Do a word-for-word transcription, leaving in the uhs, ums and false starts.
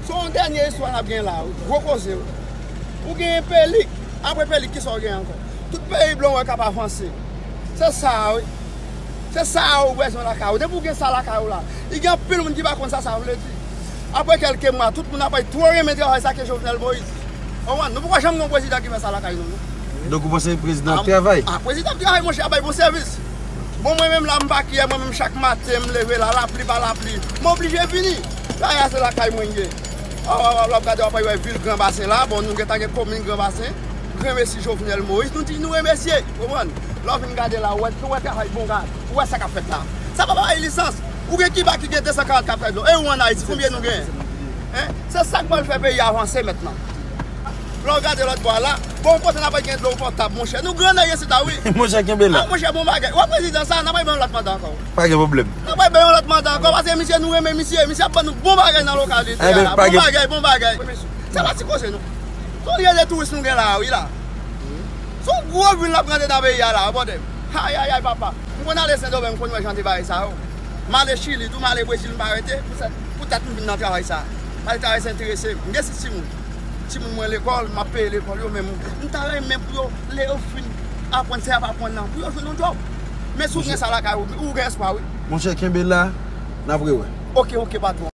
Se yon dènye istwa n ap gen la, wi. Gwo koze, wi. Ou genyen pelik. Apre pelik, kisa w genyen ankò? Tout peyi blan w wè k ap avanse. Se sa, wi. Se sa ou bezwen lakay ou. Depi ou gen sa lakay ou la, li gen anpil moun ki pa konn sa sa vle di. Apre kèlke mwa, tout moun ap twò renmen travay sa ke Jovenel Moïse. Konprann? Nou poko janm gen yon prezidan ki fè sa lakay nou, non. Donk ou panse prezidan ap travay? Ah, prezidan ap travay, monchè, ap bay bon sèvis. Bon, mwen menm la, m pa kyè, mwen menm chak maten, m leve la, lapli pa lapli, m oblije vini. Kay la se lakay mwen ye. Aw, aw, aw, w ap gade, w ap wè vil Gran Basen la. Bon, nou gentan gen komin Gran Basen. Granmesi Jovenel Moïse, nou di nou remèsye. Konprann? Lè w vin gade la, ou wè, ou wè travay bon gad. Ou wè sa k ap fèt la. Sa pa bay lisans. Ou gen Kiba ki gen de san karant k ap fè dlo. E ou ann Ayiti, konbyen nou gen? Hein? Se sa k pral fè peyi a avanse mentnan. Lè w gade lòt bò a la, bon, kote n ap gen dlo potab, monchè. Nou grannèg isit la, wi. Monchè, kenbe la. Ah, monchè, bon bagay. Wè prezidan sa, n ap bay yon lòt manda ankò. Pa gen pwoblèm. N ap bay yon lòt manda ankò, paske misye, nou renmen misye. Misye ap ban nou bon bagay nan lokalite a la. Bon bagay, bon bagay. Se pa ti koze, non. Se yon rele touris nou gen la, wi, la. Se yon gwo vil n ap rantre nan peyi a la, bòdè. Ayayay, papa. M konn ale Sendomeng, m konn wè jan de bagay sa yo. M ale Chili, tou m ale Brezil, m pa rete. Poutèt, poutèt m vin nan travay sa. M ale travay sa enterese m. M gen sis timoun. Timoun mwen lekòl, m ap peye lekòl yo, men m, m ta renmen pou yo, lè yo fin aprann sa y ap aprann nan, pou yo jwenn yon djòb. Men si w gen sa lakay ou, ou gen espwa, wi. Monchè, kenbe la, n ap rewè. Oke, oke, patwon.